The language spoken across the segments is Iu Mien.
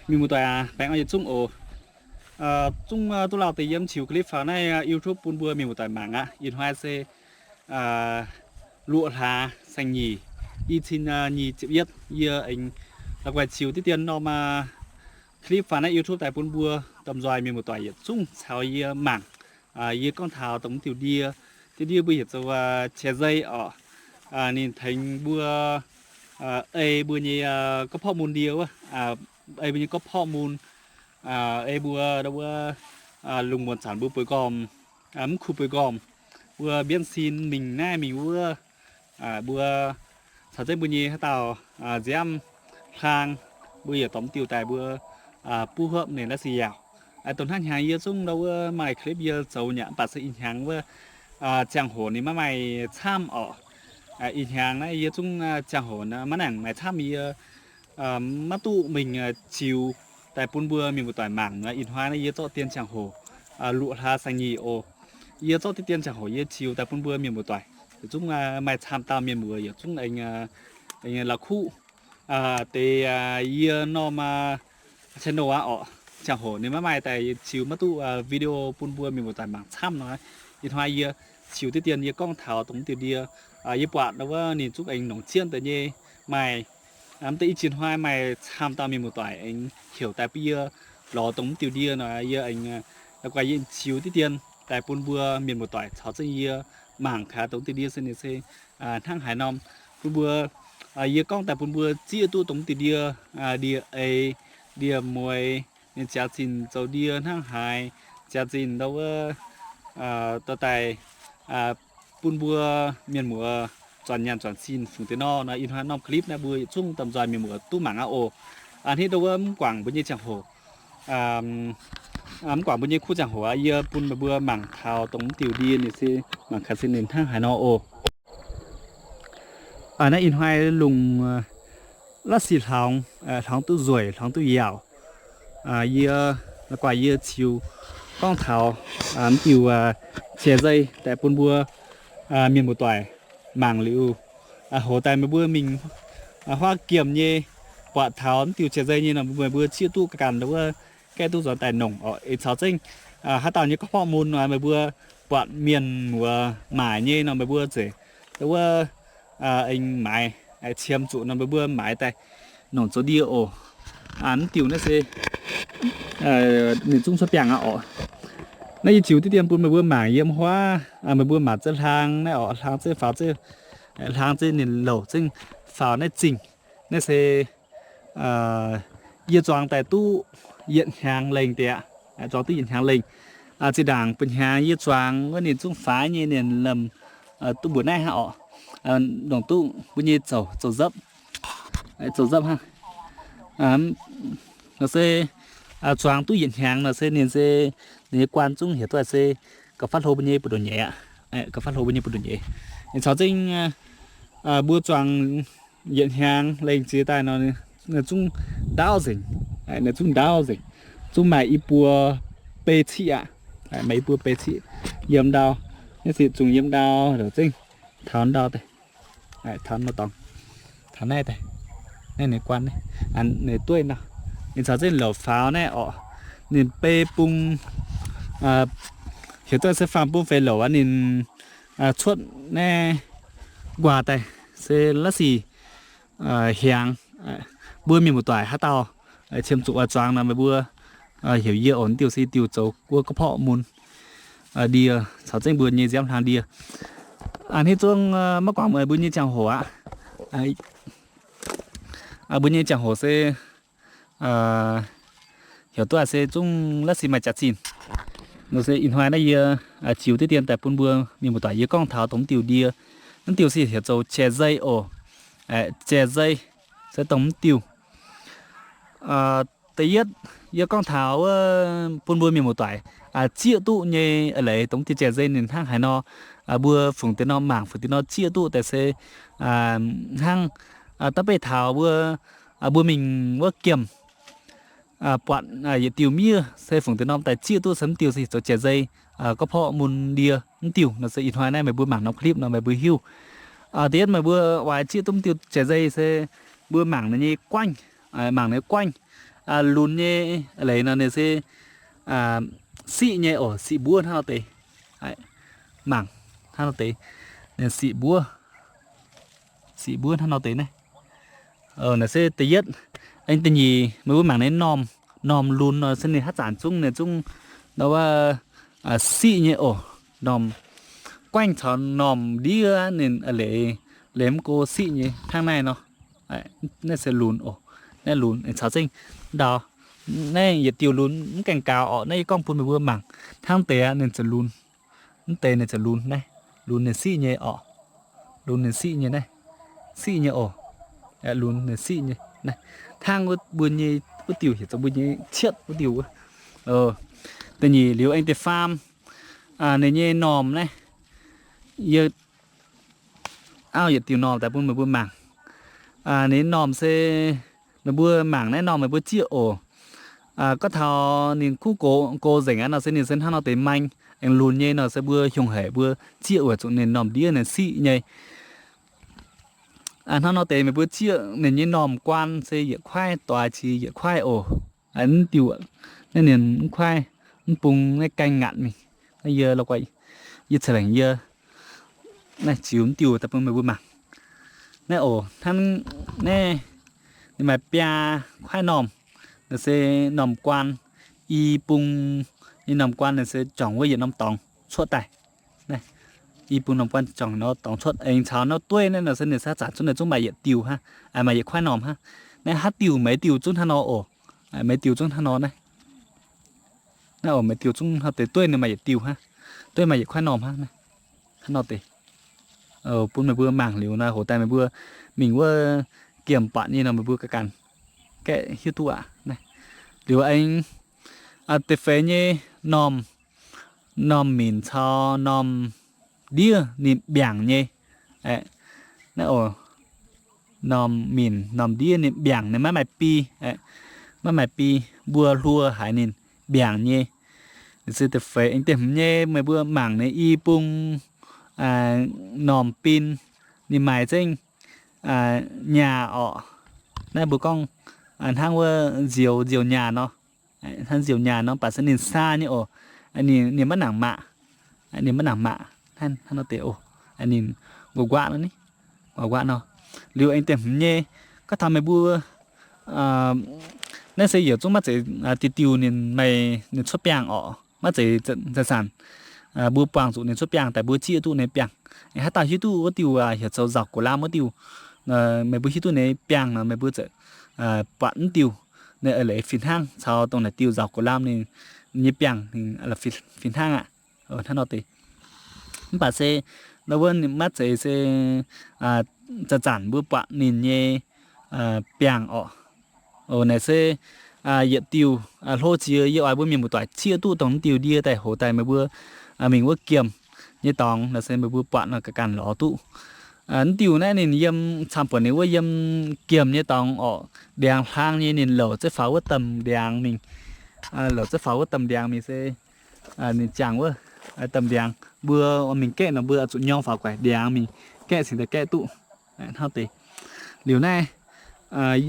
Mienh muoz-doic aac, baengh orn yietc zungv oc. Zungv duqv lauh deix yiem ziux clip faaux naaiv YouTube bun mbuo mienh muoz-doic mangc aqv. Ih hnoi se luoqc hlaax saeng-nyeic, i cin nyic ziepc yietv, yie aengx la'guaih ziux diqv dien norm clip faaux naaiv YouTube daaih bun mbuo domh nzoih mienh muoz-doic yietc zungv caux yie mangc. Yie gorngv taux dongh mv diuh ndie, diuh ndie mbuo heuc zoux chè dây orqc. Ninh tengx mbuo ei mbuo nyei gorqv-porqv mun ndie wuov, ei mbuo nyei gorqv-porqv mun, ei mbuo wuov lungh muonz zanc mbuo bueix gormx, mv kuh bueix gormx, mbuo mbienv sin mingh naaiv mingh wuov, mbuo caux zengv mbuo nyei haaix dauh nziaamv hlang, mbuo yaac dorh mv diuh daaih mbuo buov hopv ninh la'sic yaauc. Dongh hnangv hnyangx yie zungv ndau wuov maaih clip yie zoux nyei aqv, mv baac se ih hnyangx wuov ziangh hoc ninh maiv maaih camv orqc. Ih hnyangx naaiv yie zungv ziangh hoc maiv nangc maaih camv, yie maiv duqv mingh ziux daaih bun mbuo mienh muoz-doic mangc. Ih hnoi naaiv yie zorqv dien ziangh hoc, luoqc hlaax saeng-nyeic oc. Yie zorqv diqv dien ziangh hoc yie ziux daaih bun mbuo mienh muoz-doic yietc zungv maaih camv dauh mienh muoz yietc zungv aengx la'kuqv deix yie norm channel aqv orqc. Ziangh hoc ninh maiv maaih daaih ziux maiv duqv video bun mbuo mienh muoz-doic mangc camv nor, ih hnoi yie ziux diqv dien yie gorngv taux dongh mv diuh ndie. Yie buatc ndau wuov ninh zungv aengx nongc zieqv deix nyei maaih. Mv deix i ziex hnoi maaih camv dauh mienh muoz-doic aengx heuc daaih bun yie lorz dongh mv diuh ndie nor, yie aengx la'guaih yie ziux diqv dien daaih bun mbuo mienh muoz-doic caux zengv yie mangc gaax dongh mv diuh ndie se ninh se hnangv haaix norm bun mbuo. Yie gorngv daaih bun mbuo zieqv duqv dongh mv diuh ndie, ndie-eix, ndie-mueiz, ninh jaax-zinh zoux ndie hnangv haaix, jaax-zinh ndau wuov dorh daaih bun mbuo mienh muoz zuonc nyaanh zuonc sin fungx deix nor. Nor ih hnoi norm clip naaiv mbuo yietc zungv domh nzoih mienh muoz duqv mangc aqv oc. Hnangv ndau wuov mv guangc mbuo nyei ziangh hoc, mv guangc mbuo nyei kuv ziangh hoc aqv, yie bun meih mbuo mangc taux dongh mv diuh ndie ninh se mangc gaax se ninh hnangv haaix nor oc. Naaiv ih hnoi lungh la'sic hlaangx, hlaangx duqv nzueic, hlaangx duqv yaauc. Yie la'guaih yie ziux gorngv taux mv diuh chè dây daaih bun mbuo mienh muoz-doic mangc liuz, hoz daaih meih mbuo mingh huaav giemh nyei buatc taux mv diuh chè dây nyei nor, meih mbuo zieqv duqv ganh ndau wuov gaeqv duqv nzuonx daaih nongc orqc. Eix caux zengv haaix dauh nyei gorqv-porqv mun nor, meih mbuo buatc mienh muoz maaic nyei nor, meih mbuo zeiz ndau wuov aengx maaiz, qiemx zuqc nor meih mbuo maaiz daaih nongc zoux ndie oc. Mv diuh naaiv se ninh zungv cuotv biangh aqv orqc. Naaiv yie ziux diqv dien bun meih mbuo mangc yiem huaav, meih mbuo mangc zengv hlang naaiv orqc, hlang zengv faaux zengv, hlang zengv ninh louc zengv faaux naaiv zingh. Naaiv se yie zuangx daaih duqv yietc hnyangx lengh deix aqv. Zuangx duqv yietc hnyangx lengh. Zinh ndaangc buo hnyangx yie zuangx wuov ninh zungv faix nyei, ninh lamh duqv mbuoqc naaiv hnangv orqc. Longc duqv mbuo nyei zoux, zoux nzapv, zoux nzapv hnangv. Nor se zuangx duqv yietc hnyangx nor se ninh se, ninh nyei guaan zungv heuc duqv se gauh faatv hlo mbuo nyei buoz-ndoqv nyeiz aqv. Gauh faatv hlo mbuo nyei buoz-ndoqv nyeiz. Ninh caux zengv mbuo zuangx yietc hnyangx lengh ziex daaih nor, ninh zungv ndaauv nzengc. Ninh zungv ndaauv nzengc. Zungv maaih i buo bei ciqv aqv. Maaih i buo bei ciqv yiem ndau. Naaiv se zungv yiem ndau, zengv taux ndau daaih, taux nor dorngx, taux naaiv daaih. Naaiv ninh guaan, ninh dueiv nor, ninh caux zengv louc faaux naaiv orqc. Ninh bei bung, heuc duqv se faam bung feix louc aqv, ninh cuotv naaiv nquaah daaih se la'sic hiaangx. Mbuo mienh muoz-doic haaix dauh qiemx zuqc oix zuangx nor, meih mbuo heuc yie oc. Diuh se diuh zoux wuov gorqv-porqv mun ndie caux zengv mbuo nyei nziaamv hlang ndie. Hnangv zungv maiv guangc mbuo nyei ziangh hoc aqv. Mbuo nyei ziangh hoc se heuc duqv se zungv la'sic maaih jaax-zinh. Nor se ih hnoi naaiv yie ziux diqv dien daaih bun mbuo mienh muoz-doic yie gorngv taux dongh mv diuh ndie. Mv diuh se heuc zoux chè dây oc. Chè dây se dongh mv diuh. Da'yietv yie gorngv taux wuov bun mbuo mienh muoz-doic zieqv duqv nyei eix leiz dongh diuh chè dây ninh hnangv haaix nor. Mbuo fungx deix norm mangc, fungx deix norm zieqv duqv daaih se hnangv da'beiv taux mbuo, mbuo mingh wuov giemh buatc yietc diuh miev se fungx deix norm daaih zieqv duqv se mv diuh se zoux chè dây, gorqv-porqv mun ndie. Mv diuh nor se ih hnoi naaiv meih mbuo mangc norm clip nor meih mbuo hiuv. Da'yietv meih mbuo oix zieqv duqv mv diuh chè dây se mbuo mangc ninh nyei guaengv, mangc ninh nyei guaengv. lunx nyei leiz nor ninh se siqv nyei oc, siqv mbuov hnangv nor deix. Mangc hnangv nor deix, ninh siqv mbuov, siqv mbuov hnangv nor deix naaiv. Naaiv se da'yietv. Aengx da'nyeic meih mbuo mangc ninh normh, normh lunx nor se ninh haaix zanc zungv, ninh zungv nor wuov siqv nyei oc. Normh guaengv caux normh ndiev ninh leiz, leiz mv go siqv nyei hnangv naaiv nor. Naaiv se lunx oc. Naaiv lunx caux zengv ndau. Naaiv yietc diuh lunx mv gaengh gaux orqc. Naaiv yie gorngv bun meih mbuo mangc hnangv deix ninh ziouc lunx. Mv deix ninh ziouc lunx naaiv. Lunx ninh siqv nyei orqc. Lunx ninh siqv nyei naaiv. Siqv nyei oc. Lunx ninh siqv nyei naaiv. Hnangv wuov mbuo nyei wuov diuh heuc zoux mbuo nyei cietv wuov diuh wuov. Da'nyeic liuz aengx da'faam. Ninh nyei normh naaiv, yie auv yietc diuh normh daaih bun meih mbuo mangc. Ninh normh se meih mbuo mangc naaiv normh meih mbuo zieqv oc. Gorngv taux ninh kuv gox nzengc aqv nor se ninh se hnangv nor deix maeng, aengx lunx nyei nor se mbuo hiuang haic mbuo zieqv oc, zuqc ninh normh ndiev ninh siqv nyei. Hnangv nor deix meih mbuo zieqv ninh nyei normh guaan se yietc kuaaiv doix qiex yietc kuaaiv oc. Mv diuh, naaiv ninh mv kuaaiv, mv bung naaiv gaeng ngaatc mingh. Naaiv yie, yie ceix lengc yie naaiv ziux mv diuh daaih bun meih mbuo mangc. Naaiv oc, hnangv naaiv ninh maaih biaa kuaaiv normh. Naaiv se normh guaan, i bung nyei normh guaan naaiv se juangc wuov yietc norm dorngx cuotv daaih. I bung normh guaan juangc norm dorngx cuotv, aengx caux norm dueiv naaiv nor se ninh se zanc zungv, ninh zungv maaih yietc diuh hnangv, maaih yietc kuaaiv normh hnangv. Naaiv haaix diuh, meix diuh zungv hnangv nor oc. Meix diuh zungv hnangv nor naaiv. Naaiv oc, meix diuh zungv hnangv deix dueiv ninh maaih yietc diuh hnangv. Dueiv maaih yietc kuaaiv normh hnangv naaiv. Hnangv nor deix. Bun meih mbuo mangc liuz nor, hoz daaih meih mbuo mingh wuov giemh buatc nyei nor meih mbuo ganh ganh gaeqv hiuv duqv aqv. Liuz aengx da'feix nyei normh, normh minc caux normh ndiev ninh mbiaangc nyei. Naaiv oc, normh minc normh ndiev ninh mbiaangc, ninh maiv maaih bi, maiv maaih bi, mbuo hluo haiz ninh mbiaangc nyei. Se da'feix. Aengx da'hmz nyei meih mbuo mangc ninh i bung normh bin, ninh maaih zengv nyaah orqc. Naaiv mbuo gorngv hnangv wuov nzioux, nzioux nyaah nor. Hnangv nzioux nyaah nor, mv baac se ninh saa nyei oc. Ninh maiv nangc maac. Ninh maiv nangc maac. Hnangv nor deix oc. Ninh nquaqv nquaqv nor ni, nquaqv nquaqv nor. Liuz aengx da'hmz nyei, gorngv taux meih mbuo naaiv se yietc zungv maiv zeiz diuh diuh ninh maaih ninh cuotv biangh orqc. Maiv zeiz zanc-zanc mbuo buangh zuqc ninh cuotv biangh daaih mbuo zieqv duqv ninh biangh. Haaix dauh hiuv duqv wuov diuh heuc zoux nzauc gox lamh wuov diuh, meih mbuo hiuv duqv ninh biangh nor meih mbuo ziouc buatc mv diuh ninh eix leiz fih hnangv caux dongh naaic diuh nzauc gox lamh ninh nyei biangh fih hnangv aqv. Hnangv nor deix. Mv baac se nor wuov maiv zeiz se zanc-zanc mbuo buatc ninh nyei biangh orqc. Naaiv se yietc diuh hlo jiex yie oix mbuo mienh muoz-doic zieqv duqv dongh mv diuh ndie daaih hoz daaih meih mbuo mingh wuov giemh nyei dorngx naaiv se meih mbuo buatc nor ganh ganh lorz duqv. Mv diuh naaiv ninh yiem camv buonc ninh wuov yiem giemh nyei dorngx orqc, ndiangx hlang nyei ninh louc zeiv faaux wuov domh ndiangx mingh. Louc zeiv faaux wuov domh ndiangx mingh se ninh jangx wuov domh ndiangx. Mbuo mingh gaeqv nor mbuo zuqc nyorng faaux guaix ndiangx mingh gaeqv cingx daaih gaeqv duqv. Hnangv deix. Liuz naaiv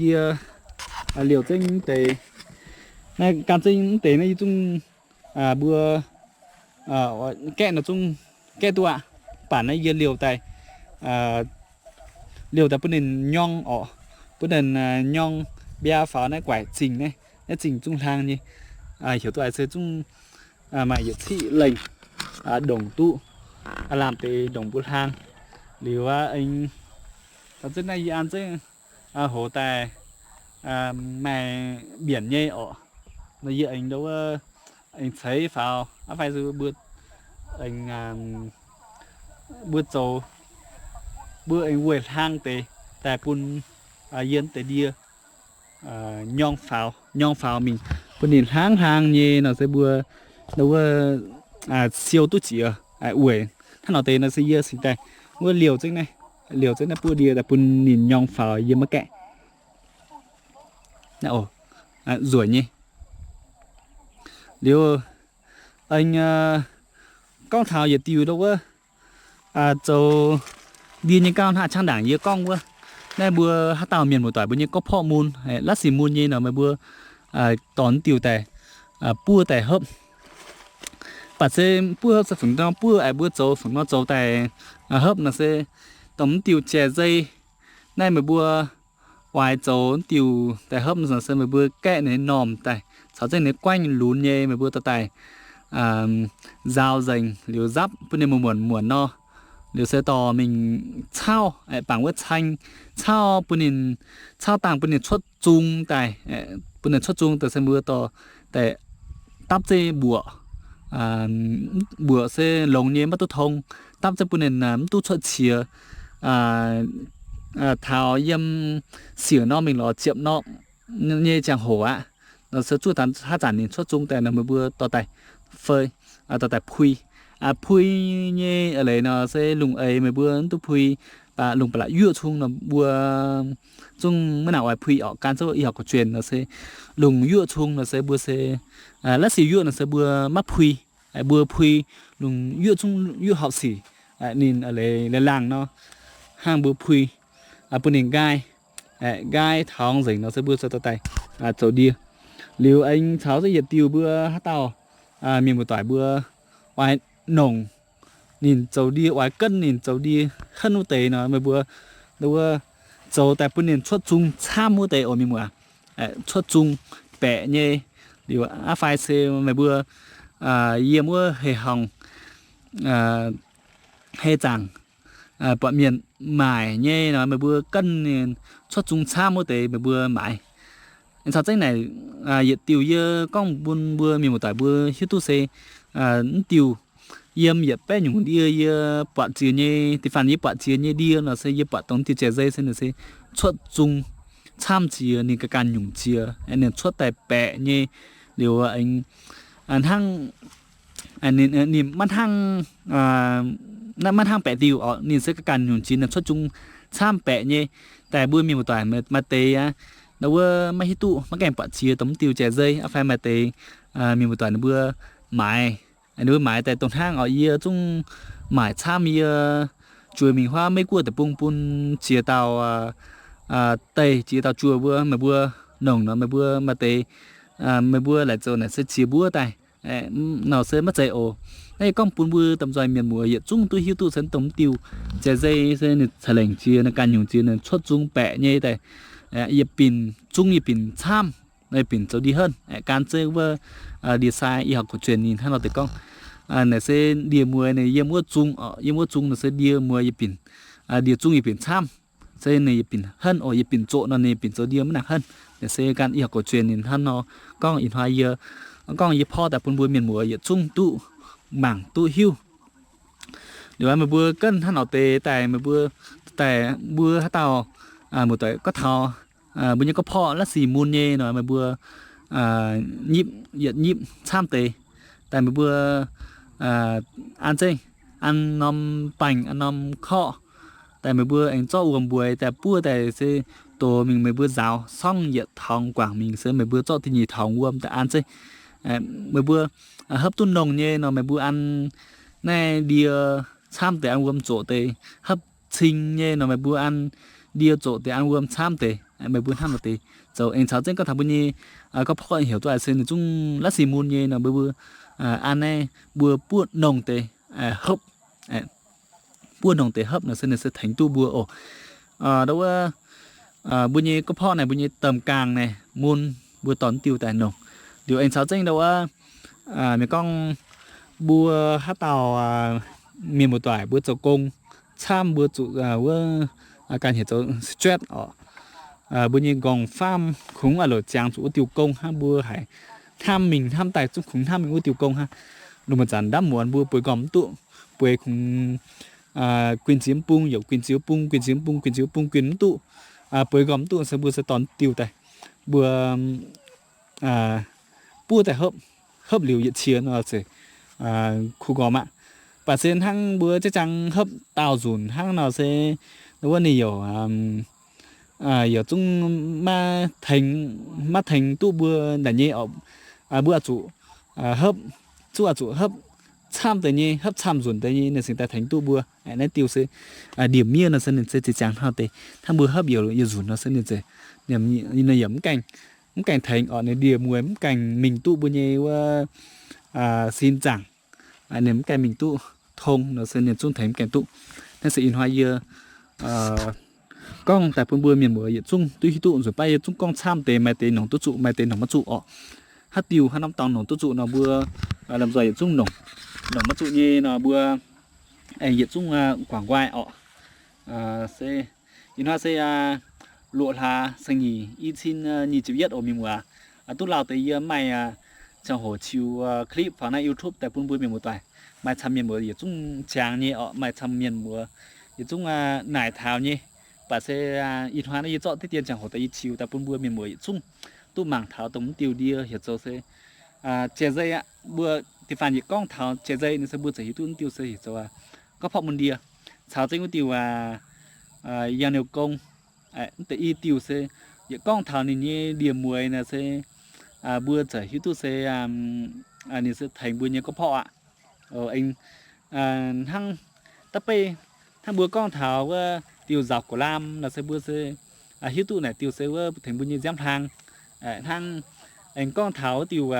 yie liouh zengv deix, naaiv gan zengv deix naaiv yie zungv mbuo gaeqv nor zungv gaeqv duqv aqv. Mv baac naaiv yie liouh daaih, liouh daaih bun ninh nyorng orqc, bun ninh nyorng mbiaa faaux naaiv guaix zingh naaiv, naaiv zingh zungv hlang nyei. Heuc duqv aac se zungv maaih yietc ciqv lengh ndongc duqv, lamh deix ndongc mbuo hlang. Liuz aqv, taux zengv naaiv yie an zengv hoz daaih maaih mbienc nyei orqc. Nor yie aengx ndo wuov aengx ceix faaux aqv fai mbuo aengx, mbuo zoux, mbuo aengx weic hlang deix daaih bun yie deix ndie nyorng faaux, nyorng faaux mingh bun ninh hlang hlang nyei nor se mbuo ndo wuov siou duqv jiex weic. Hnangv nor deix nor se yie cingx daaih wuov liouh zengv naaiv, liouh zengv naaiv buov ndie daaih bun ninh nyorng faaux yie maiv gaeqv. Nzueic nyei. Liuz aengx gorngv taux yietc diuh ndo wuov zoux ndie nyei gauh hnangv qangv ndaangc yie gorngv wuov, naaiv mbuo haaix dauh mienh muoz-doic mbuo nyei gorqv-porqv mun, la'sic mun nyei nor meih mbuo dorh mv diuh daaih buov daaih hopv. Baac se buov hopv se fungc nor buov, aengx mbuo zoux fungc nor zoux daaih hopv nor se dongh mv diuh jai zei. Naaiv meih mbuo oix zoux mv diuh daaih hopv nor se meih mbuo gaeqv ninh normh daaih caux zengv ninh guaengv lunx nyei, meih mbuo dorh daaih nzaaux nzengc liuz nzapv bun ninh muonc muonc nor, liuz se dorh mingh caauv, bangc wuov caeng caauv bun ninh, caauv dangh bun ninh cuotv zung daaih, bun ninh cuotv zung daaih se mbuo dorh daaih dapv zeiv mbuoqc, mbuoqc se longx nyei maiv duqv tong, dapv zeiv bun ninh mv duqv cuotv qiex. Taux yiem siec norm mingh lorz ziepc norm nyei ziangh hoc aqv, nor se zuqc haaix zanc ninh cuotv zung daaih nor meih mbuo dorh daaih fei, dorh daaih pui. Pui nyei eix leiz nor se lungh eix meih mbuo mv duqv pui, baac lungh ba'laqc yuoqv cung nor mbuo zungv maiv nangc oix pui orqc. Gan zouv y học cổ truyền nor se lungh yuoqv cung nor se mbuo se la'sic yuoqv nor se mbuo maiv pui. Mbuo pui lungh yuoqv cung yuoqv horpc sic, ninh eix leiz laangh nor hnangv mbuo pui bun ninh nqaai, nqaai taux nzengc nor se mbuo dorh daaih zoux ndie. Liuz aengx caux zengv yietc diuh mbuo haaix dauh mienh muoz-doic mbuo oix nongc ninh zoux ndie, oix ganv ninh zoux ndie henv wuov deix nor meih mbuo wuov zoux daaih bun ninh cuotv zung camv wuov deix oc mienh muoz. Cuotv zung baeqc nyei. Liuz aqv fai se meih mbuo yiem wuov hei horngh, hei zaangc, buatc mienh maaic nyei nor meih mbuo ganv ninh cuotv zung camv wuov deix meih mbuo maaiz. Caux zengv naaic yietc diuh yie gorngv bun mbuo mienh muoz-doic mbuo hiuv duqv se mv diuh yiem yietc baeqv nyungc ndie yie buatc jiex nyei, da'faanh yie buatc jiex nyei ndie nor se yie buatc dongh diuh jai zei se ninh se cuotv zung camv jiex, ninh ga'ganh nyungc jiex, ninh cuotv daaih baeqc nyei. Liuz hnangv ninh maiv hnangv, maiv hnangv baeqc diuh orqc, ninh se ga'ganh nyungc jiex, ninh cuotv zung camv baeqc nyei. Daaih mbuo mienh muoz-doic maaih deix aqv, ndau wuov maiv hiuv duqv, maiv gaengh buatc jiex dongh mv diuh jai zei aqv fai maaih deix mienh muoz-doic ninh mbuo maaiz, ninh mbuo maaiz daaih dongh hnangv orqc, yie zungv maaic camv, yie juoz mingh huaav Meiv Guoqv deic-bung bun jiex dauh, deix jiex dauh juoz mbuo, meih mbuo nongc nor meih mbuo maaih deix, meih mbuo laaic zoux naaic se jiex mbuov daaih nor se maiv zeiz oc. Naaiv yie gorngv bun mbuo domh nzoih mienh muoz yietc zungv duqv hiuv duqv se dongh mv diuh jai zei se ninh ca'lengc jiex, ninh ganh nyungc jiex, ninh cuotv zung baeqc nyei daaih, yietc binc zung yietc binc camv, yietc binc zoux ndie henv. Gan zeiv wuov ndie-sai y học cổ truyền ninh hnangv nor deix gorngv, naaic se ndie-mueiz ninh yiem wuov zung, yiem wuov zung nor se ndie-mueiz yietc binc, ndie-zung yietc binc camv, se ninh yietc binc henv oc, yietc binc zoqc nor ninh yietc binc zoux ndie maiv nangc henv. Naaic se gan y học cổ truyền ninh hnangv nor gorngv. Ih hnoi yie gorngv yie porv daaih bun mbuo mienh muoz yietc zungv duqv mangc duqv hiuv. Liuz meih mbuo ganv hnangv nor deix daaih, meih mbuo daaih mbuo haaix dauh muoz-doic gorngv taux mbuo nyei gorx-porv la'sic mun nyei nor meih mbuo nyipv, yietc nyipv camv deix. Daaih meih mbuo an zengv, an norm baengh, an norm korqv. Daaih meih mbuo aengx zorqv wuom-mbueix daaih buov daaih se dox mingh meih mbuo nzaaux sorngv yietc tongx guangc mingh se meih mbuo zorqv da'nyeic tongx wuom daaih an zengv. Meih mbuo hopv duqv nongh nyei nor meih mbuo an naaiv ndie camv deix an wuom zoqc deix. Hopv cing nyei nor meih mbuo an ndie zoqc deix an wuom camv deix. Meih mbuo hnangv nor deix zoux. Aengx caux zengv gorngv taux mbuo nyei gorx-porv heuc duqv se ninh zungv la'sic mun nyei nor meih mbuo an naaiv mbuo buov nongh deix hopv, buov nongh deix hopv nor se ninh se tengx duqv mbuo oc. Ndau wuov mbuo nyei gorx-porv naaic, mbuo nyei domh gaangh naaic mun, mbuo dorh diuh daaih nongh. Liuz aengx caux zengv ndau wuov mienh gorngv mbuo haaix dauh mienh muoz-doic mbuo zoux gong camv mbuo zuqc wuov ganh heuc zoux stress oc. Mbuo nyei nqorngv-faam kungx a'loc ziangx zuqc wuov diuh gong hnangv, mbuo haiz hnamv mingh hnamv daaih zungv kungx hnamv mingh wuov diuh gong hnangv. Lungh muonz zanc ndamv muonz mbuo bueix nqorngv mv duqv, bueix kungx guin ziex bung, youc guin ziex bung, guin ziex bung, guin ziex bung, guin mv duqv, bueix nqorngv mv duqv se mbuo se dorh diuh daaih, mbuo buov daaih hopv, hopv liuz yietc qiex nor se kuh nqorngv aqv. Baac se hnangv mbuo jaiv jangx hopv daauh nzunc hnangv nor se wuov ninh youc, youc zungv maiv tengx duqv mbuo naaic nyei oc. Mbuo oix zuqc hopv, zuqc oix zuqc hopv camv deix nyei, hopv camv nzunc deix nyei, ninh cingx daaih tengx duqv mbuo. Naaiv diuh se ndie-miev nor se ninh se ziex ziangx hnangv deix. Hnangv mbuo hopv youc yietc nzunc nor se ninh se, ninh yaac mv gaengh mv gaengh tengx orqc, ninh ndie-mueiz mv gaengh mingh duqv mbuo nyei wuov sin zaangc. Ninh mv gaengh mingh duqv tong nor se ninh zungv tengx mv gaengh duqv. Naaiv se ih hnoi yie gorngv daaih bun mbuo mienh muoz yietc zungv duqv hiuv duqv. Nzunc baav yie zungv gorngv camv deix, maaih deix nongc duqv zuqc, maaih deix nongc maiv zuqc orqc. Haaix diuh haaix norm dorngx nongc duqv zuqc nor mbuo lomh nzoih yietc zungv nongc, nongc maiv zuqc nyei nor mbuo aengx yietc zungv guangc nquaai orqc. Se ih hnoi se loz-hlaax saeng-nyeic, i cin nyic ziepc yietv oc mienh muoz. Duqv lauh deix yie maaih ziangh hoc qiux clip faaux naaiv YouTube daaih bun mbuo mienh muoz doic, maaih camv mienh muoz yietc zungv jangx nyei orqc, maaih camv mienh muoz yietc zungv naaic taux nyei. Baac se ih hnoi naaiv yie zorqv diqv dien ziangh hoc daaih yie qiux daaih bun mbuo mienh muoz yietc zungv duqv mangc taux dongh mv diuh ndie heuc zoux se jai zei aqv. Mbuo da'faanh yietc gorngv taux jai zei nor se mbuo ziouc hiuv duqv mv diuh se heuc zoux gorqv-porqv mun ndie, caux zengv wuov diuh yangh niouh gong. Mv deix i diuh se yietc gorngv taux ninh nyei ndie-mueiz nor se mbuo ziouc hiuv duqv se ninh se tengx mbuo nyei gorqv-porqv aqv. Aengx hnangv da'beiv, hnangv mbuo gorngv taux wuov diuh nzaaux guoqv-lamh nor se mbuo se hiuv duqv naaic diuh se wuov tengx mbuo nyei nziaamv hlang. Hnangv aengx gorngv taux wuov diuh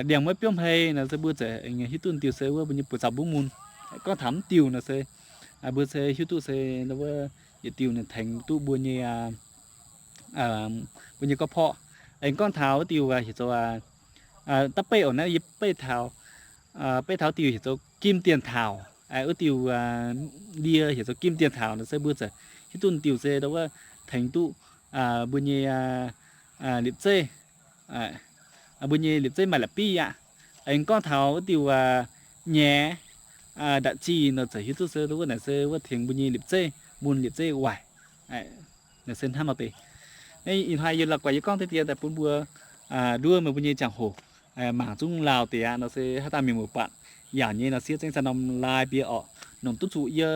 ndiangx-mueiv biouv hmei nor se mbuo ziouc hiuv duqv diuh se wuov mbuo nyei buoz-zaux mbuov mun. Gorngv taux mv diuh nor se mbuo se hiuv duqv se wuov yietc diuh ninh tengx duqv mbuo nyei mbuo nyei gorqv-porqv. Aengx gorngv taux wuov diuh heuc zoux da'beiv oc, naaiv yie beiv taux, beiv taux diuh heuc zoux kim-dienh taux. Wuov diuh ndie heuc zoux kim-dienh taux nor se mbuo ziouc hiuv duqv diuh se wuov tengx duqv mbuo nyei liepc zeiv, mbuo nyei liepc zeiv maaih la'bieiv aqv. Aengx gorngv taux wuov diuh nyei nda'zih nor ziouc hiuv duqv se wuov naaic se wuov tengx mbuo nyei liepc zeiv mun liepc zeiv waaic. Naaic se hnangv nor deix. Ih hnoi yie la'guaih yie gorngv deix dien daaih bun mbuo nduov meih mbuo nyei ziangh hoc mangc zungv lauh deix aqv nor se haaix dauh mienh muoz buatc yaauc nyei nor siev zengv cai norm like bie orqc. Nongc duqv zuqc yie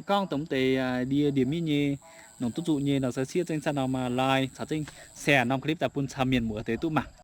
gorngv dongh mv deix ndie ndie-miev nyei, nongc duqv zuqc nyei nor se siev zengv cai norm like caux zengv share norm clip daaih bun camv mienh muoz deix duqv mangc.